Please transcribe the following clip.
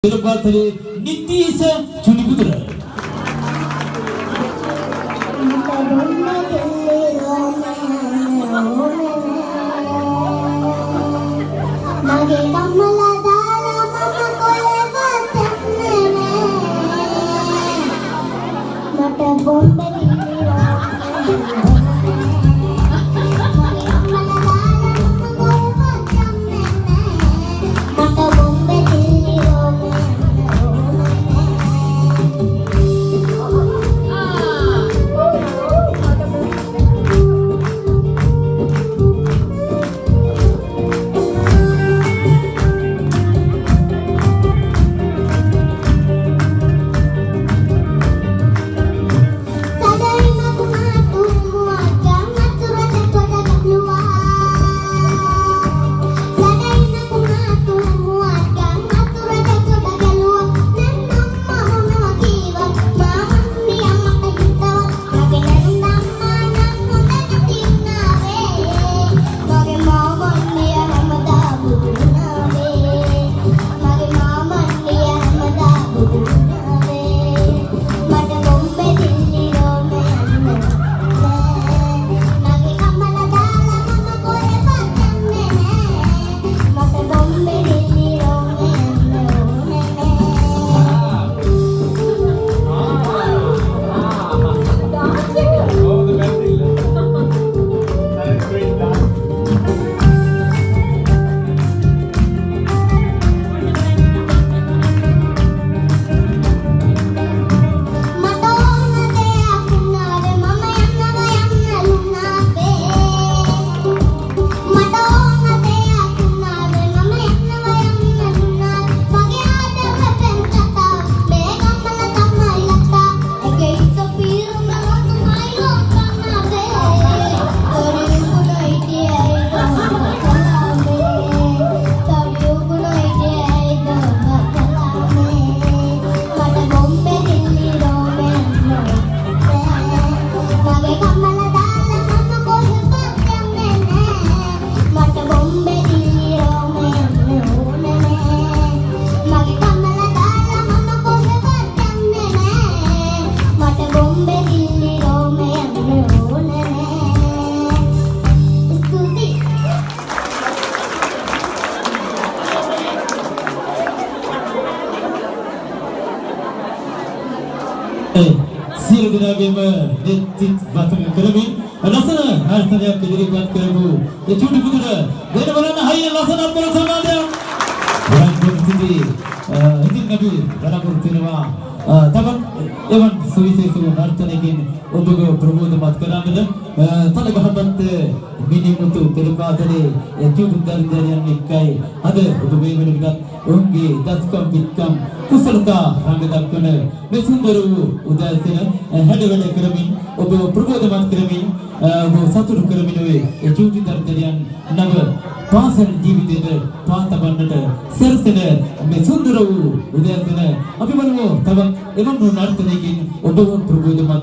පෙරපාතලේ නිතීස චුනිපුතර මගේ කම්මලා දාලා මම කොහෙවත් යන්නේ නෑ. මට බොම්බේ දිල්ලි රෝමේ. මගේ කම්මලා දාලා මම කොහෙවත් යන්නේ නෑ. මට බොම්බේ දිල්ලි රෝමේ යන්න ඕනේ නෑ. සදයිම කුමාතු මුවගම් අතුරට පොඩ ගලුවා. සදයිම කුමාතු මුවගම් අතුරට පොඩ ගලුවා. නන් අම්මා මොනවා කීවත් මාමන්නි අම්මට හිතවත්. මගේ නැන්දම්මා නම් හොඳ නැති වුණාවේ. මගේ මාමන්නි හැමදා බුදු වුණාවේ. මගේ මාමන්නි හැමදා බුදු වුණාවේ. මට බොම්බේ දිල්ලි රෝමේ යන්න නෑ. මගේ කම්මල දාලා මම කොහෙවත් යන්නේ නෑ. මට බොම්බේ දිල්ලි රෝමේ යන්න ඕනේ නෑ. Oh, the best. That's great dance. මට ඕන දෙයක් වුණාවේ මම යනවා යන්න ලුණාවේ. මට ඕන දෙයක් වුණාවේ මම යනවා යන්න ලුණාවේ. මගේ ආදර පෙම් කතාව මේ ගම්මල තමයි ලතා. ඒකේ ඉස්ස පීරුම තමයි ලෝකනාවේ. තොරි උගුණ හිටියයි දොම කලාමේ. තොරි උගුණ හිටියයි දොම කලාමේ. මට බොම්බේ දිල්ලි රෝමේ යන්න නෑ. මගේ කම්මල දාලා මම කොහෙවත් යන්නේ නෑ. මට බොම්බේ දිල්ලි රෝමේ යන්න ඕනේ නෑ. මගේ කම්මල දාලා මම කොහෙවත් යන්නේ නෑ. මට බොම්බේ දිල්ලි රෝමේ යන්න ඕනේ නෑ. ස්තුතියි. සියලු දෙනාගේම නෙත් වතක කරමින් ලස්සන නර්තනයක් ඉදිරිපත් කරපු ඒ චූටි පුතුට දෙන්න බලන්න හයිය ලස්සන අත්පොළ සමාදයක්. බලන් සිටි. ඉතින් අපි බලාපොරොත්තු වෙනවා තවත් එවන් සුවිශේෂ වූ නර්තනයකින් ඔබව ප්‍රබෝධමත් කරන්නට. තලගහපත් මිනිමුතු පෙරපාතලේ ඒ චූටි දරුදරියන් එක්කයි අද ඔබ මේ වෙන විටත් ඔවුන්ගේ දස්කම් විත්කම් කුසලතා රඟ දක්වන මේ සුන්දර වූ උදෑසන හැඩවැඩ කරමින් ඔබ ප්‍රබෝධමත් කරමින් ඔබ සතුටු කරමින් ඔය ඒ චූටි දරුදරියන් නව පාසල් ජීවිතයට පා තබන්නට සැරසෙන මේ සුන්දර වූ උදෑසන අපි බලමු තවත් එවන් වූ නර්තනයකින් ඔබව ප්‍රබෝධමත්